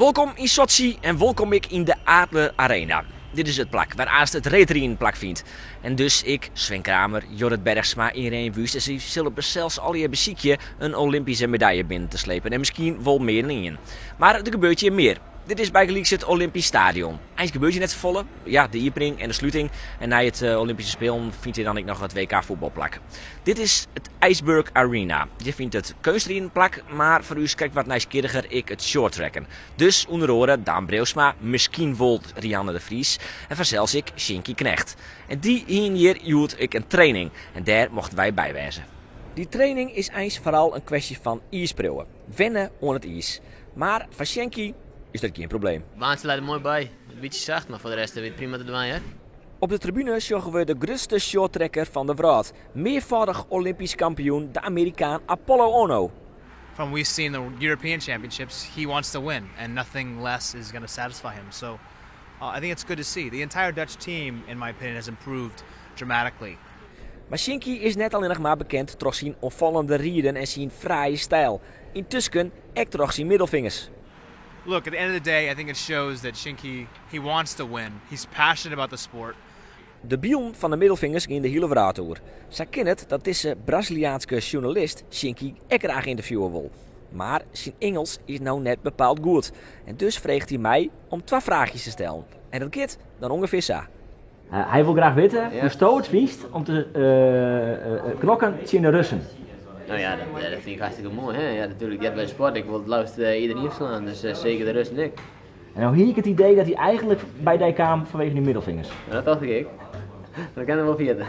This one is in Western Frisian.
Wolkom yn Sotsji en wolkom ek yn de Adler Arena. Dit is it plak wêr aanst it reedriden plakfynt. En dus ek Sven Kramer, Jorrit Bergsma, Ireen Wüst en sy sille sels allegear besykje in Olympyske medalje binnen te slepen en miskien wol mear dan ien. Mar der gebeurt hjir mear. Dit is bygelyks it Olympysk Stadion. Eins gebeurt hjir net safolle. Ja, de iepening en de sluting. En nei it Olympyske Spelen fynt hjir dan ek noch it WK fuotbal plak. Dit is it Iceberg Arena. Hjir fynt it keunstriden plak, mar foar ús krekt wat nijsgjirriger ek it shorttracken. Dus ûnder oare Daan Breeuwsma, miskien wol Rianne de Vries en fansels ek Sjinkie Knegt. En dy hiene hjir hjoed ek in training en dêr mochten wy by wêze. Dy training is eins foaral in kwestje fan iispriuwe, wenne oan it iis. Mar foar Sjinkie is dat gjin probleem. Baantsje leit der moai by. In bytsje sacht, mar foar de rest wie it prima te dwaan hear. Op de tribune sjogge we de grutste shorttracker fan de wrâld, mearfâldich Olympysk kampioen, de Amerikaan Apollo Ohno. From we've seen the European Championships, he wants to win and nothing less is going to satisfy him. So I think it's good to see. The entire Dutch team, in my opinion, has improved dramatically. Mar Sjinkie is net allinnich mar bekend troch syn opfallende riden en syn fraaie styl. Yntusken ek troch syn middelfingers. Look, at the end of the day, I think it shows that Sjinkie, he wants to win. He's passionate about the sport. De bylden fan de middelfingers gean de hiele wrâld oer. Sa kin it dat dizze Braziliaanske sjoernalist Sjinkie ek graach ynterviewe wol. Mar syn Ingelsk is no net bepaald goed. En dus freget hy my om twa fraachjes te stellen. En dat giet dan ûngefear sa. Hy wol graach witte hoe'tsto it fynst om te knokken tsjin de Russen. No ja, dat fyn ik hartstikke moai. Hè? Ja, natuerlik, heart by de sport. Ik wol it leafst iderien ferslaan, dus seker de Russen ek. En no hie ik it idee dat hy eigenlik by dy kaam fanwege dy middelfingers. Ja, dat tocht ik ek. Dat kin er wol ferjitte.